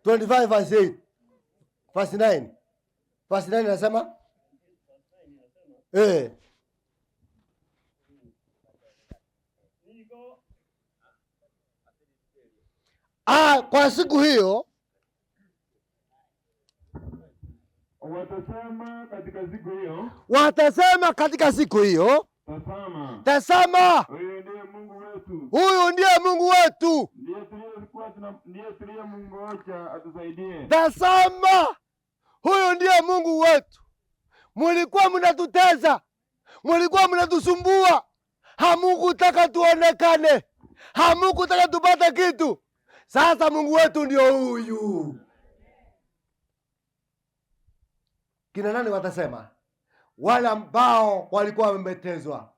25 verse 8 verse 9 verse 9 anasema eh. Ah, kwa siku hiyo
Watasema katika siku hiyo,
watasema katika siku hiyo,
tazama,
tazama,
huyu ndiye Mungu wetu,
huyu ndiye Mungu wetu,
ndiye tuliyekuwa tuna ndiye tuliyemngoja atusaidie.
tazama, huyu ndiye Mungu wetu. Mulikuwa mnatutesa, mulikuwa mnatusumbua, hamukutaka tuonekane, hamukutaka tupate kitu. Sasa Mungu wetu ndio huyu. Kina nani watasema? Wale ambao walikuwa wametezwa,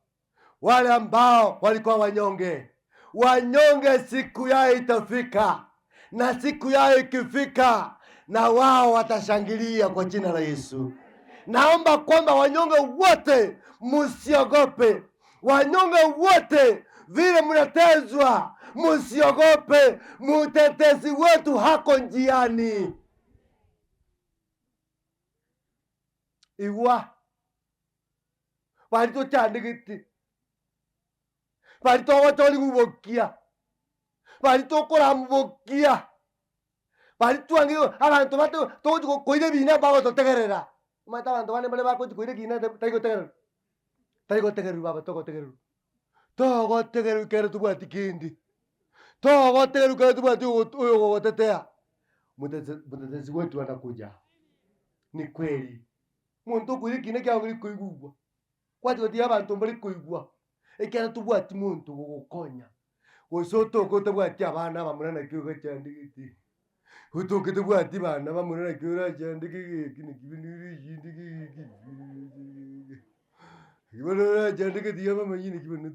wale ambao walikuwa wanyonge. Wanyonge siku yao itafika, na siku yao ikifika, na wao watashangilia kwa jina la Yesu. Naomba kwamba wanyonge wote msiogope, wanyonge wote vile mnatezwa, msiogope, mtetezi wetu hako njiani. Igwa bari tochandegete, bari togochorigwa bari tokoramubokia, bari twange abanto bate togochi koira ebina bagototegerera. Omanyete abanto bande mbare bagochi koira ekina tari gotegererwa, tari gotegererwa baba togotegererwa, togotegererwa ekero tobwati kende, togotegererwa ekero tobwati ogo oyo ogogotetea. Motete motetezi wetu anakuja, ni kweli, monto okoira ekina kiago bari koigugwa, kwachia gotiga abanto mbari koigwa, ekero tobwati monto ogogokonya, gose otoke otabwati abana abamura naki ogachandegete, otoke tobwati bana bamura naki orachandeke geki naki bono orachandeke tiga bamanye naki bono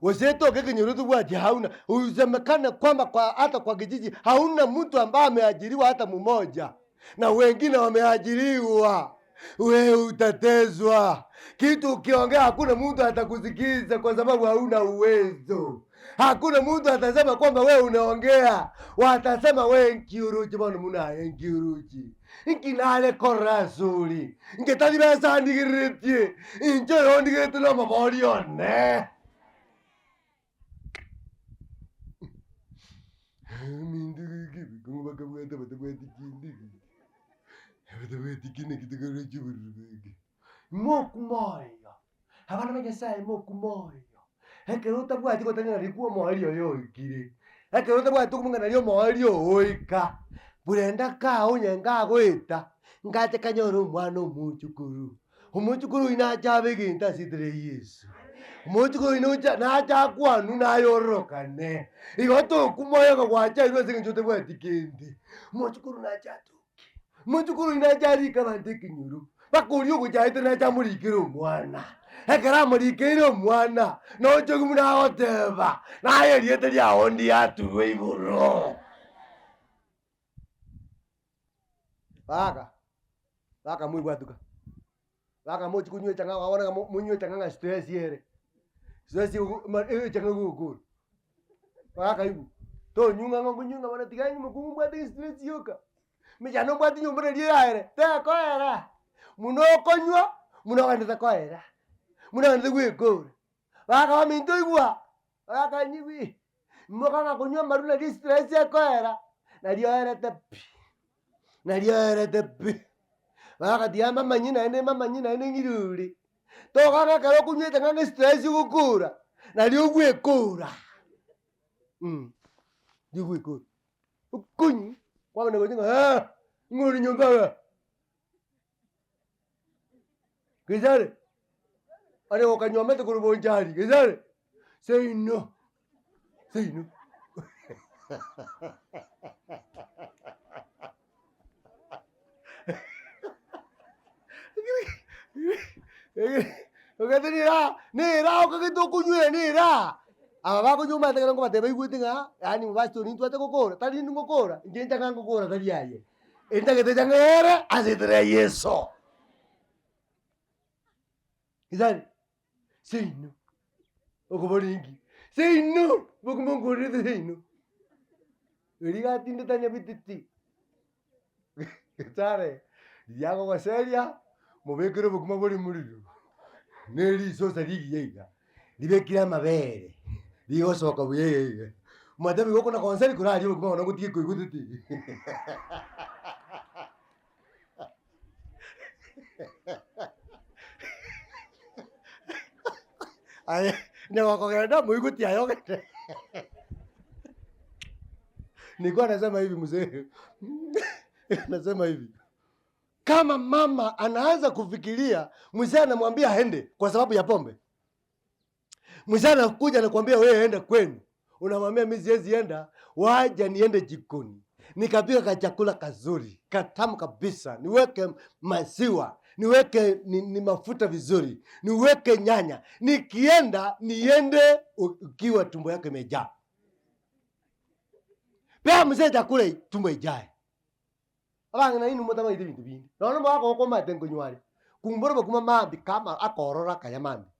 Gose toke ekenyoro tobwati hauna, usemekane kwamba kwa hata kwa kijiji hauna mtu ambaye ameajiriwa hata mmoja, na wengine wameajiriwa. We utatezwa. Kitu ukiongea hakuna mtu atakusikiza kwa sababu hauna uwezo. Hakuna mtu atasema kwamba we unaongea, watasema we nkiuruchi bono muna nkiuruchi nkinare korasuri nketari besandigeretie inche oyondigerete na amabori one. Minto gaki bakabwata batabwati kende. Mokumoyo, abana ba Nyasaye mokumoyo, ekero otabwati gotang'ana rikwo omoerio oyo oikire, ekero otabwati okomong'ana naria omoerio oo oika, burenda kaa onye ngagoeta, ngache kanyore omwana omochukuru, omochukuru oyio nache abe egento ase etera ya Yeso, omochukuru oyio nocha nache akwanwe naye ororokane, igo tokumoyo ng'a gwachairwe ase eng'encho otabwati kende, omochukuru nache atoke. Mochukuru oyio nache arike abanto ekenyoro, mpaka oria ogochaete nache amorikere omwana. Ekero amorikeire omwana, nochoki buna agoteba, naye erieta riao ndiaturwe igoro. Baka, baka moibwatuka, baka mochi konywa echang'aa bono ng'a monywe echang'aa ng'a stress ere, stress echang'aa egokora. Bakaigwa, tonywa ng'a ngonywa ng'a bono tiga nywe mokungu mbwate estress yoka, mechando mbwate nyomba naria eraere, tekoera, buna okonywa, buna ogenderete koera, buna ogenderete goekora. Bakaba minto igwa, bakanyigwa imoka ng'a konywa amarwa naria estress ekoera, naria oerete pi, naria oerete pi. Bagatiga mbamanye naende mbamanye naende ng'irure. Tokanga ekero okonywete ng'a estress ogokora, nario ogwekora riria ogwekora. Okonywa, kwamanya gocha ng'a eh, ng'o ore nyomba igaa? Gesare, onye gokanywomete korwa bonchari, gesare, seino, seino. Ogete nira nira okagete okonywera nira, aba bakonywa omanyete ekero nkobatebia baigwete ng'a yaani mobastori ntwate gokora, tari intwe ngokora, inche nchang'a ngokora tari aye, entagete chang'a ere ase etera ya Yeso. Isani, seino, okobora inki, seino, bokima nkorerete seino, erio iga atindete anyabetete. Getare, riria agogoseria, mobekere obokima bore morero, na erisosa rigiya iga, ribekire amabere, rigosoka buya iga iga. Omotebie igo okona konseri korarie obokima bono ngotige koigwetete. Aye, onye gokogenda moigweti aye ogende. Nilikuwa nasema hivi mzee, nasema hivi kama mama anaanza kufikiria mzee anamwambia aende kwa sababu ya pombe, mzee anakuja anakuambia wewe enda kwenu, unamwambia mimi siwezi enda, waja niende jikoni nikapika kachakula kazuri katamu kabisa, niweke maziwa niweke ni, ni mafuta vizuri, niweke nyanya, nikienda niende ukiwa tumbo yako imejaa. Pea mzee chakula tumbo ijae. Abang'ina inwe motamanyeti ebinto binde, nonya omogaka oo okomanyete nkonywa are, kumbora obokima mambia kama akorora akaya mambia,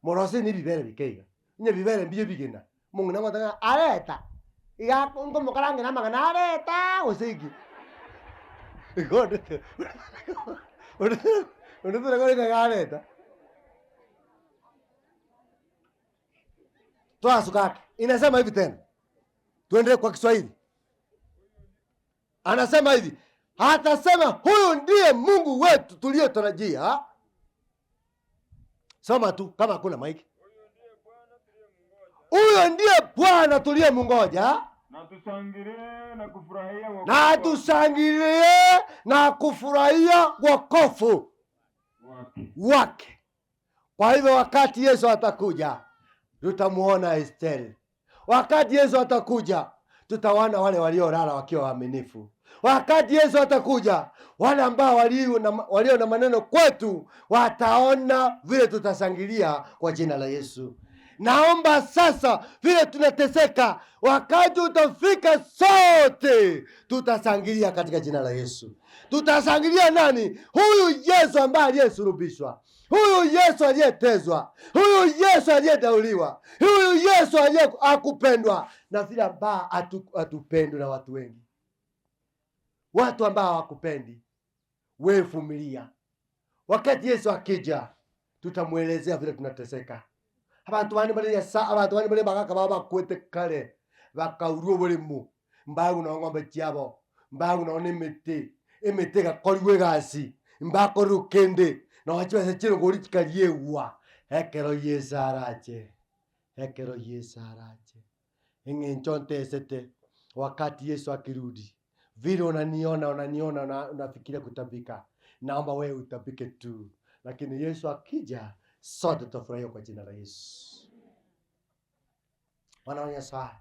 morosie na ebibere bike iga, onye bibere mbiya ebigena, omong'ina agoteba ng'a areta, iga ako nkomokarangera amang'ana aretaaa gose inki. Igo onde onde onde tari ng'a iga areta. Twasuka ake, inasema hivi tena, tuendelee kwa Kiswahili. Anasema hivi, atasema huyu ndiye Mungu wetu tuliyetarajia. Soma tu kama hakuna maiki. Huyo ndiye Bwana tuliyemngoja,
Na tushangilie na kufurahia wokovu
na tushangilie na kufurahia wokovu
wake.
wake. Kwa hivyo wakati Yesu atakuja, tutamuona Esteri. Wakati Yesu atakuja, tutawaona wale waliolala wakiwa waaminifu. Wakati Yesu atakuja, wale ambao walio na, walio na maneno kwetu wataona vile tutashangilia kwa jina la Yesu. Naomba sasa, vile tunateseka, wakati utafika, sote tutashangilia katika jina la Yesu. Tutashangilia nani? Huyu Yesu ambaye aliyesulubishwa, huyu Yesu aliyetezwa, huyu Yesu aliyedauliwa, huyu Yesu aliye akupendwa na vile ambao hatupendwi na watu wengi, watu ambao hawakupendi wewe, vumilia. Wakati Yesu akija, tutamwelezea vile tunateseka. Abanto bande bare Nyasaye, abanto bande bare bagaka babo bakwete kare, bakaurwa oboremo, mbaegwa nonye ng'ombe chiabo, mbaegwa nonye na emete. Emete egakorigwa egasi, mbakorerwe kende, nonya chibesa chi'erogori chikariegwa, ekero Yeso arache, ekero Yeso arache. Eng'encho ntesete, wakati Yesu akirudi, vile unaniona unaniona una, unafikiria kutapika, naomba wewe utapike tu, lakini Yesu akija, sote tutafurahia kwa jina la Yesu. Mwana wa Nyasaye,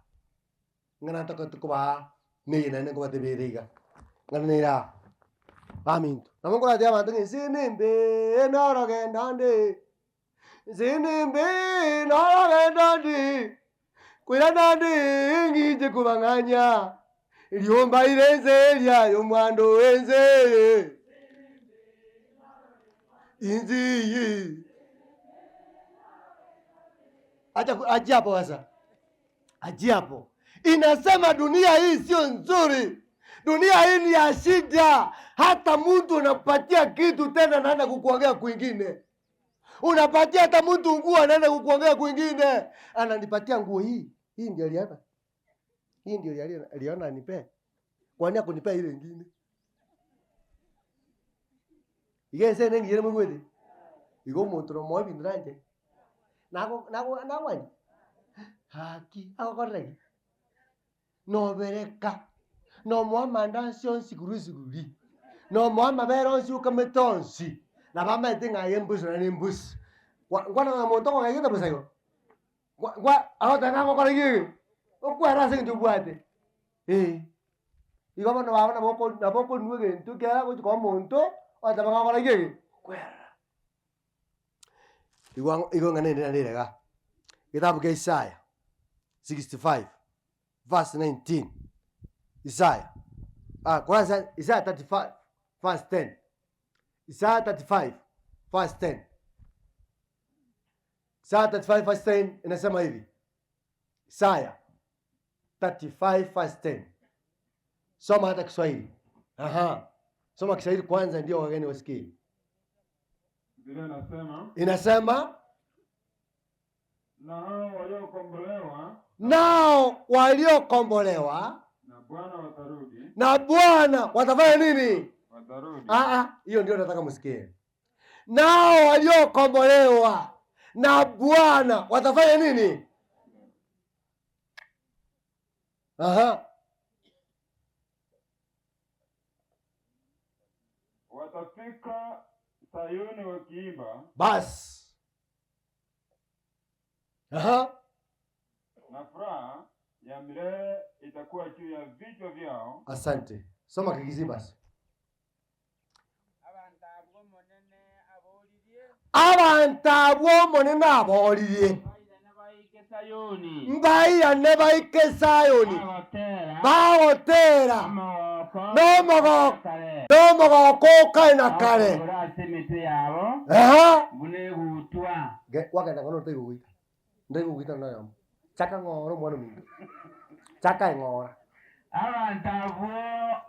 ng'a natagete kobaa neye naende nkobatebia ere iga, ng'a nere aa, baminto, nabo nkoratebie abanto ng'a ense nembe norogendo nde, ense nembe norogendo nde, koirana nde ng'iche kobang'anya, erio mbaire ense eria y'omwando ense eye, inse eye. Acha ku- achia hapo sasa, achia hapo. Inasema dunia hii sio nzuri, dunia hii ni ya shida. Hata mtu unapatia kitu tena anaenda kukuongea kwingine, unapatia hata mtu nguo anaenda kukuongea kwingine, ananipatia nguo hii hii, ndio aliona hii ndio aliona, aliona anipe, kwani akunipea ile ingine iga ense ere engiya ere moigwete, igo omonto nomoe ebinto nainche. Nago nago nagwancha, gaki agokorera ki? Nobereka, nomoa amandasi onsi korwa esuguri, nomoa amabere onsi okamete onsi, nabo amaete ng'a aye embusi naende embusi. Gwa nkwana ng'a monto okogegete bosa igo, gwa gwa agoteba ng'a agokora ki ege? Okwera ase eng'encho obwate, eh. Igo bono baba nabo oko nabo okonwa egento ekiagera agochi koa omonto, ogoteba ng'a ogokora ki ege? Okwerora. Igo igo ng'a nende naende ere igaa, egetabu kia Isaya 65 verse 19, Isaya ah kwanza Isaya 35 verse 10, Isaya 35 verse 10, Isaya 35 verse 10 inasema hivi, Isaya 35 verse 10. Soma hata Kiswahili. Aha. Soma Kiswahili kwanza ndio wageni wasikie.
Biblia inasema
Inasema
na hao waliokombolewa
nao waliokombolewa
na Bwana watarudi,
na Bwana watafanya nini?
watarudi
Ah, ah, hiyo ndio nataka msikie. Nao waliokombolewa na Bwana watafanya nini? Aha.
Watafika Sayuni wakiimba
Basi. Aha.
na furaha ya milele itakuwa juu ya vichwa vyao.
Asante. Soma Kigizii basi.
Abanto abwo Omonene aboririe.
Abanto abwo Omonene aboririe.
Mbairane baike Sayoni.
Mbairane baike Sayoni.
Bagotera.
Bagotera.
Nomogoko.
Nomogoko. Nomogoko o kare na kare.
Bagokora ase emetwe yabo.
Aha.
Buna egutwa.
Gwagenda ng'a notaigo goita. Ntaigo goita noyomo. Chaka ng'ora omwana ominto. Chaka eng'ora.
Abanto abwo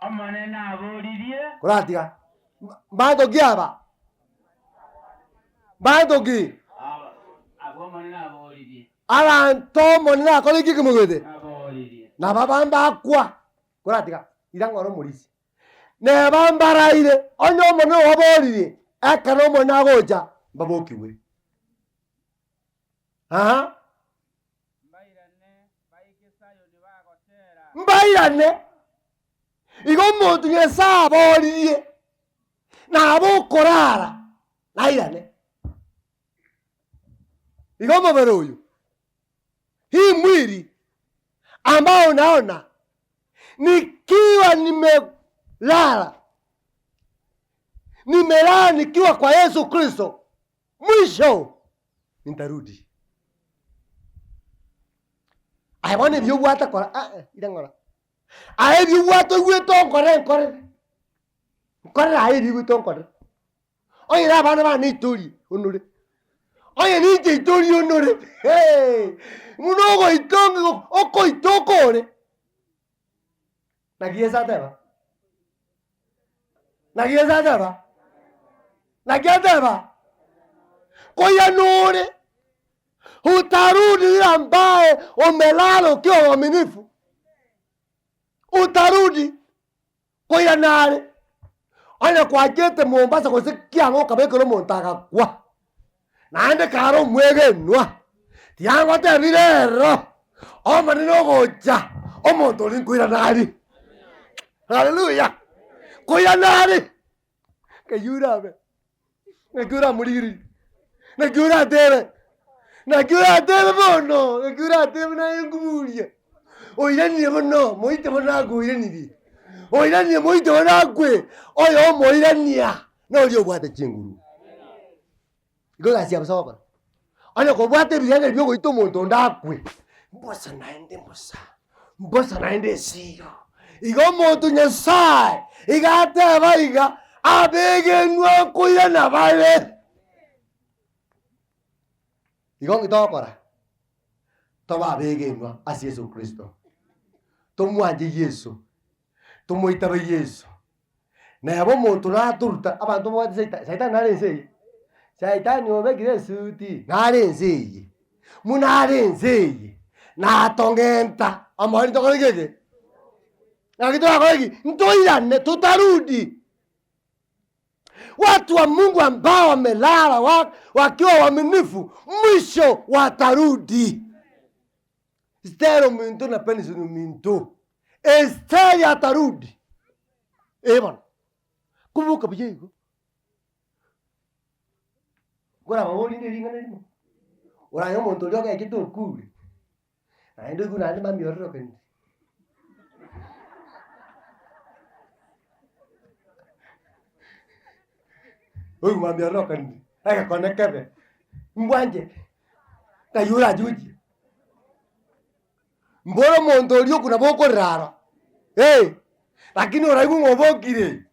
Omonene aboririe.
Koratiga, mbanto ki aba? Mbanto ki?
Abwo Omonene aboririe.
Abanto Omonene akore ki kimogete?
Aboririe.
Nabo abambakwa. Koratiga, ira ng'ora omorisia. Neba mbaraire, onye Omonene obaboririe, ekero Omonene agocha, mbabokigwe. Aha. Mbairane. Igo omonto Nyasae aboririe, nabe okorara, nairane. Igo omobere oyo, hii mwili ambao unaona nikiwa nimelala, nimelala nikiwa kwa Yesu Kristo, mwisho nitarudi. Aye bono ebi obwate kora aa ira ng'ora, aye ebi obwate oigwete onkore nkorere, nkorere aye ebi oigwete onkorere. Onye na abana bane itorie onore, onye ninche itorie onore hee, buna ogoita onge okoita okore. Naki Yeso ateba? Naki Yeso ateba? Naki ateba? Koyana ore utarudi yule ambaye umelala ukiwa mwaminifu, utarudi koyana are. Onye kwachete Mombasa gose kiang'o okabekera omonto agakwa, naende kare omwegenwa, tiga ngotebi rero, Omonene ogocha, omonto oria nkoirana aria. Haleluya! Nkoirana are, ng'ai orabe? Naki oramorigererie? Naki oratebe? Naki oratebe bono? Naki oratebe naye nkoborie? Oiranire bono, moite bono akoiranirie, oiranire moite bono akwe, oyo omoirania noria obwate chinguru. Igo egasi ya bosa ogokora. Onye kobwate ebirengererio bia ogoita omonto onde akwe, mbosa naende mbosa, mbosa naende esiiro. Igo omonto Nyasaye iga ateba iga, abegenwa nkoirana bare. Igo nki togokora? Tobe abegenwa ase Yeso Kristo, tomwanche Yeso, tomoitabe Yeso. Neba omonto natoruta, abanto babwate saitani, saitani nare ense eye? Saitani obekire esuti, nare ense eye, buna are ense eye, natong'enta amaene tokore ki eke? Naki torakore ki? Ntoirane totarudi. Watu wa Mungu ambao wamelala wa, wakiwa waaminifu mwisho watarudi. Esteri ominto na Penison ominto, Esteri atarudi. Eh bono, koboka buya igo, nkorababorie rinde ring'ana erimo, oraye omonto oria ogechete okure, naende oigwe naende mambia ororokanire. Oigwe mambia ororokanire, egekone kebe, mbwanchete, ng'ai orache gochia. Mbora omonto oria okwo nabo okorera aro, eh, lakini oraigwe ng'a obokire,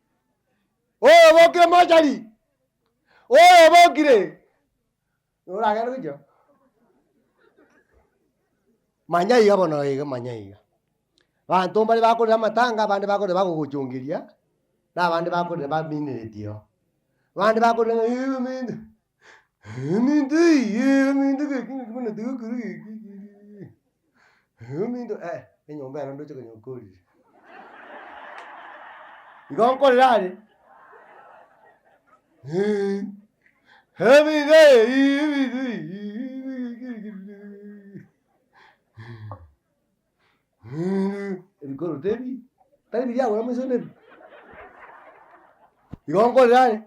oyo obokire mochari, oyo obokire, noragende gochia? Manya iga bono iga manya iga, abanto mbare bakorera amatanga abande bakorera bagogochongeria, na abande bakorera baminereti oo, abande bakorera ng'a eh Eminto eye, eminto gaki ng'aki buna togokora gaki eminto eh, enyomba ero ndoche konya okorire. Igo nkorera are, eminto eye eminto eye ebikoroto ebi, tari biria agora moisonde ebi? Igo nkorera are.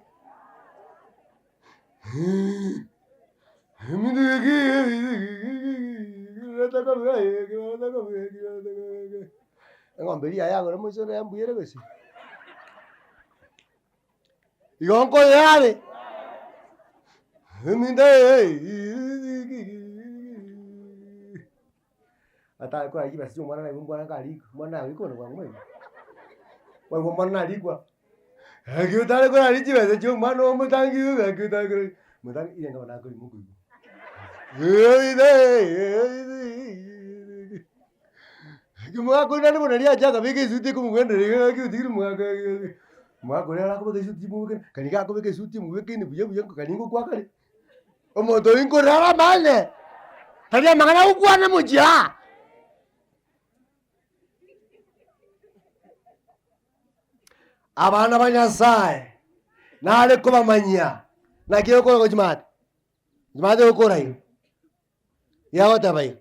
Eng'ombe eria yaye agora moisonde yambuyere gose? Igo nkorera are. Eminto Atare korara chibesa chia omwana naigwe omwana nkarikwa, omwana narikwa bono bwango mono. Bwango omwana narikwa, gaki otare korara chibesa chia omwana omotangi iga gaki otare korara motangi ire ng'a nakorima okoigwa. Gaki omogaka onde naende buna riacha akabeka esuti ekomogwenera iga gaki otigire omogaka omogaka oria arakobeka esuti mobekere, kari iga akobeka esuti emobekaine buya buya kari ngokwa kare. Omonto oyio nkorara amang'ana, tari amang'ana agokwana mochie aa. Abana ba Nyasaye nare kobamanyia naki egokora gochia maate, maate egokora igo, iga agoteba iga,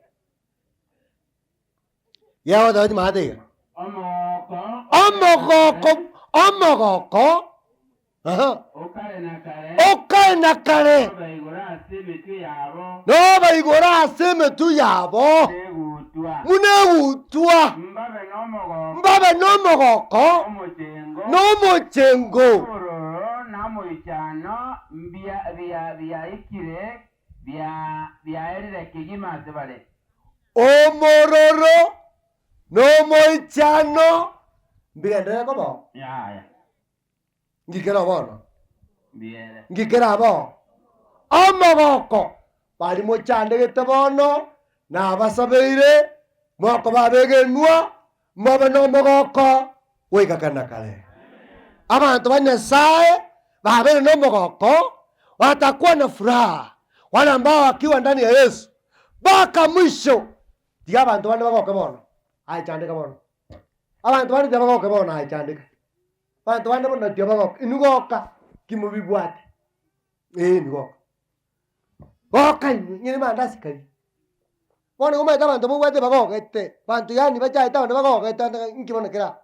iga agoteba gochia maate iga.
Omogoko
Omogoko, omogoko Aha.
Okare na kare.
Okare na kare.
Nobaigoro ase emetwe yabo.
Nobaigoro ase emetwe yabo.
Buna egutwa.
Buna egutwa.
Mbabe nomogoko.
Mbabe nomogoko.
Nomochengo.
Nomochengo.
Obororo na omoichano mbia biaikire biaerire kegima ase bare.
Omororo nomoichano mbigenderere koba.
Yaya.
Ngikera bono, ngikera bo omogoko baria mochandegete bono, nabasabeire mokoba abegenwa, mobe nomogoko goika kare na kare. Abanto ba Nyasae babeire nomogoko, watakuwa na furaha wale ambao wakiwa ndani ya Yesu mpaka mwisho. Tiga abanto bande bagoke bono, aye chandeka bono. Abanto bande tiga bagoke bono, aye chandeka. Abanto bande bono tiga bagoka, inwe goka ki mobibwate, eh inwe goka. Goka inwe, onye na amandasi karia. Bono igo omanyete abanto mobwate bagogete, banto yaani bachaete abande bagogete ande inki bono kera aa.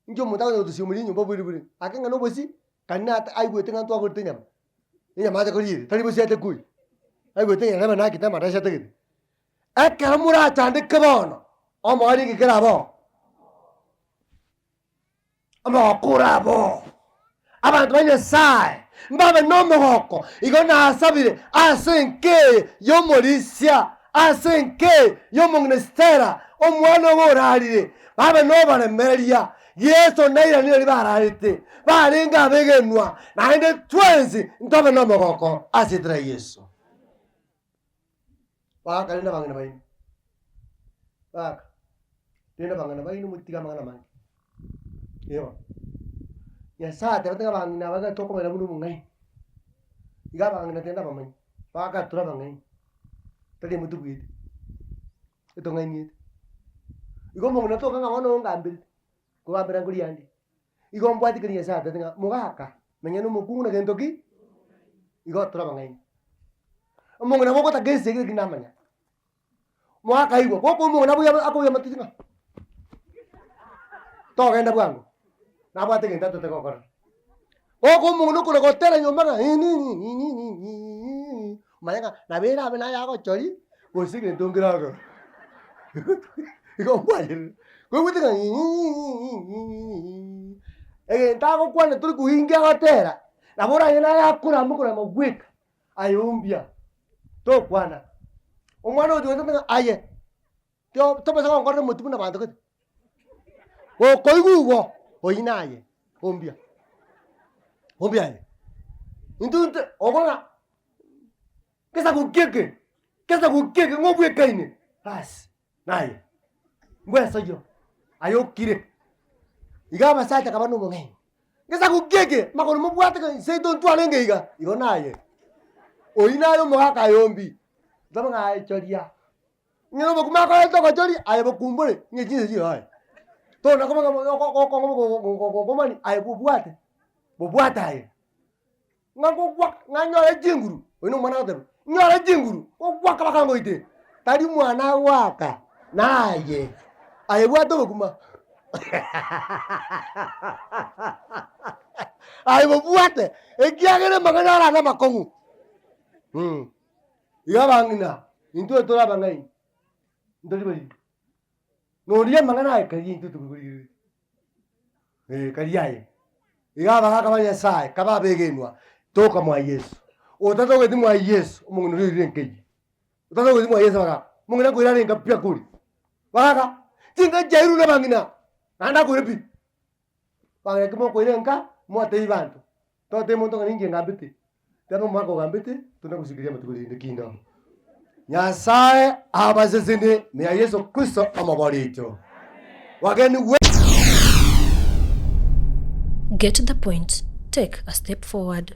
Inki omonto agocha gotosiomeria enyomba bweri bweri, ake ng'a na obosie, kari nate aigwete ng'a ntwagorete enyama, enyama acha koria ere, tari bosie ache koria, aigwete ng'a neba nakete amandasi atagete. Ekero morachandeke bono, omoerio inki kerabe oo? Omogoko orabe oo. Abanto ba Nyasae mbabe nomogoko, igo nasabire ase enka eye y'omorisia, ase enka eye y'omong'ina Stella, omwana obo orarire, babe noboremereria. Yeso nairanie baria bararete, barenge abegenwa, naende twensi ntobe nomogoko ase erieta ria Yeso. Baka rende abang'ina baino, baka rende abang'ina baino motige amang'ana amange, eeh. Nyasaye atebete ng'a abang'ina aba iga tokobaira buna obong'aini, iga abang'ina tende abamanyi, baka tore abang'aini, tari emo tobwete, etong'ainiete. Igo omong'ina toka ng'a bono ongamberete, kogambera nkoria ande, igo mbwate keria Nyasaye atebete ng'a mogaka, menya na omokungu na gento ki, igo tore abang'aini. Omong'ina gogotaka esegi eki namanya, mwakaigwa, goko omong'ina buya akobuya amatuko ng'a togenda bwango, nabwate egento atete gokora. Goko omong'ina okona gotera nyomba ng'a hihihihihi, omanye ng'a nabo erabe naye agochoria, gose egento nkere agoro igo mbwayerire, koigwete ng'a hihihihihi, egento agokwana tori koingia agotera, nabo oranyore naye akorama okorama bweka. Aye ombia, tokwana. Omwana oyo ogocha ng'a aye, to tobasa gonkorera omotwe buna abanto gete. Gokoigwa igo, oyio naye ombia, ombia aye. Intwe intwe okora ng'a gesaku ki eke, gesaku ki eke ng'a obwekaine, baas naye, mbwesoyio, aye okire. Iga abasacha kaba na obong'aini. Gesaku ki eke, magoro mobwate ng'a seito ntwarenge iga, igo naye. Oyio naye omogaka aye ombi, taba ng'a aye choria. Ng'a obokima akorete ogochoria, aye bokumbore, ng'a chinsa chire aye. Tona koba ng'a gokomani, aye bobwate, bobwate aye. Ng'a ngogwa, ng'a nyore chinguru, oyo na omwana agoteba, nyore chinguru, ngogwaka mpaka ngoite, tari mwana agoaka, naye, aye bwate obokima aye bobwate, ekiagera amang'ana aro are amakong'u Iga abang'ina, intwe tore abang'aini, ntori bariri, noria amang'ana aye karia intwe tokorigereria. Eh, karia aye. Iga abagaka ba Nyasaye kabe abegenwa, toka mwa Yeso. Otatogeti mwa Yeso, omong'ina oria oirire nkeyie. Otatogeti mwa Yeso abagaka, omong'ina nkoira arenge pi akore. Bagaka, chinka chiairwe na abang'ina, naende akoire pi. Bang'ina ki mokoira enka, mwatebi banto, totebie monto ng'a ninche ngambete, teba omogaka ogambete, tona gosikiria amatuko rende kinde amo. Nyasaye abasesenie mea Yeso Kristo omobori oito. Wageni
Get the point, take a step forward.